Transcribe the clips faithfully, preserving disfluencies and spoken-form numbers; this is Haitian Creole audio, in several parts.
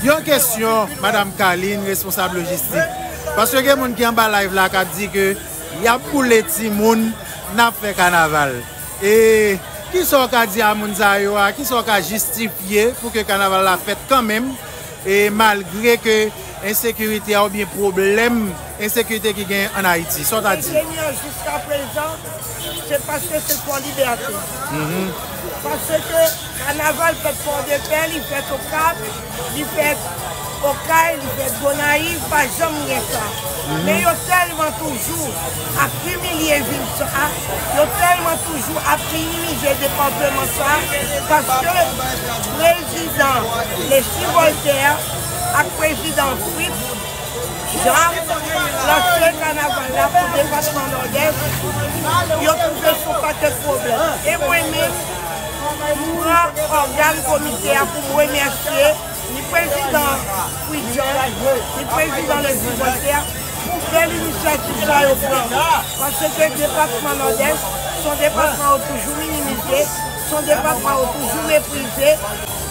Yon kesyon, Madanm Carline, responsab lojistik. Paske gen moun ki anba live la k ap di ke y ap boule timoun, n ap fè kanaval. E kisa w ka di a moun sa yo a? Kisa w ka jistifye pou ke kanaval la fèt kanmenm? E malgre ke ensekirite a oubyen pwoblèm ensekirite ki gen ann Ayiti, sa w ta di? Enjenyè, jiskaprezan, se paske se Fò Libète. Paske kanaval fèt Fòdepè, li fèt Okap, li fèt Okay, li fèt Gonayiv, pa janm gen sa. Men yo tèlman toujou ap imilye vil sa, yo tèlman toujou ap minimize depatman sa, paske prezidan Leslie Voltaire ak prezidan Fritz Jean lanse kanaval la pou depatman Nòdès, yo twouve sou pakèt pwoblèm. E mwen menm, m pran ògàn komite a pou m remèsye ni prezidan Fritz Jean, ni prezidan Leslie Voltaire pou bèl inisyativ sa yo pran. Paske depatman Nòdès, se yon depatman yo toujou minimize, se yon depatman yo toujou meprize.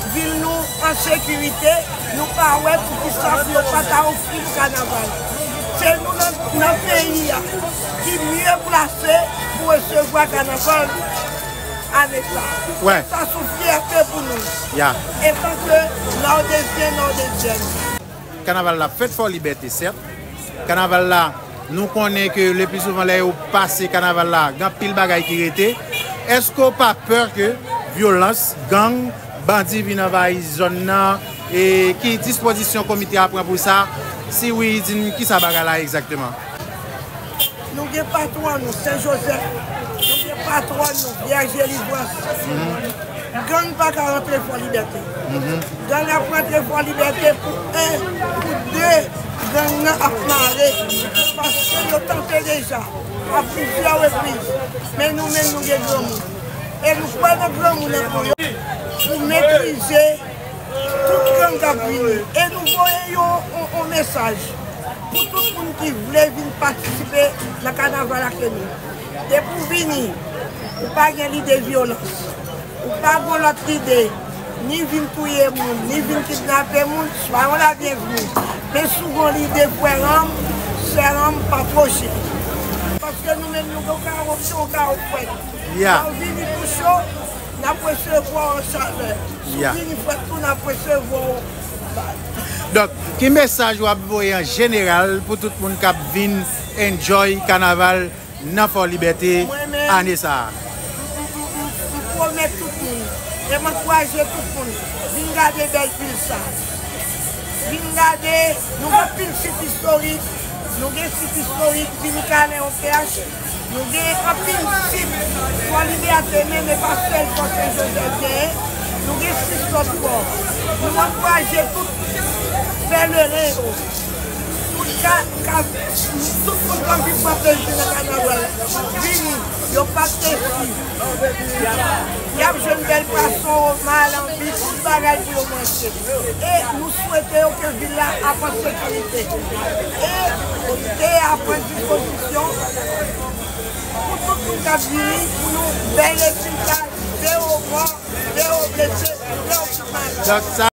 Vil nou an sekirite, nou pa wè poukisa pou yo pa ta ofri nou kanaval. Se nou nan, nan peyi a ki mye plase pou resevwa kanaval ane sa. Wè. Sa se yon fyète pou nou. Ya. Etanke Nòdezyen, Nòdezyèn. Kanaval la fèt Fò Libète, sèt. Kanaval la, nou konnen ke le pli souvan lè yo pase kanaval la, gen anpil bagay ki rete. Èske w pa pè ke vyolans, gang, bandi vin anvayi zòn nan? E ki dispozisyon komite a pran pou sa? Si wi, di n kisa bagay la egzakteman? Nou gen patwòn nou, Sen Jozèf. Nou gen patwòn nou, Vyèj Delivrans. Gang pa ka rantre Fò Libète. Gang ap rantre Fò Libète pou en, pou de, gang nan ap mare. Paske yo tante deja, a plizyè repriz. Men nou menm, nou gen granmoun. E nou kwè nan granmoun nan pou yo, pou metrize tout gang k ap vini. E nou voye yon, yon, yon mesaj pou tout moun ki vle vin patisipe nan kanaval Akeni. Depi w vini, ou pa gen lide vyolans, ou pa gen lòt lide, ni vin touye moun, ni vin kidnape moun, swa yon labyenvni. Men si w gen lide frè ranm, sè ranm, pa pwoche. Paske nou menm nou gen yon kawo cho, yon kawo frèt. Ya. Lè w vini pou cho, n ap resevwa w an chalè. Si w vini frèt tou, n ap resevwa w. Donk, ki mesaj w ap voye an jeneral pou tout moun k ap vin enjoy kanaval nan Fò Libète ane sa a? Mwen menm, m, m, m, m, m pwomèt tout moun, e m ankouraje tout moun, vin gade bèl vil sa. Vin gade, nou gen anpil sit istorik, nou gen sit istorik Vini Kalen O P H, nou gen anpil sit Fò Libète menm, e pa sèl Fò Sen Jozèf genyen, nou gen sis lòt fò. Nou ankouraje tout pèleren yo, tout ka, ka, tout moun k anvi pran plezi nan kanaval la, vini, yo p ap desi. Y ap jwenn bèl pwason, malanbi, tout bagay pou yo manje. E nou swete yo ke vil la ap an sekirite. E komite a pran dispozisyon pou tout moun k ap vini, pou nou bèl ekipaj, zewo mò, zewo blese, zewo malad. Donk, sa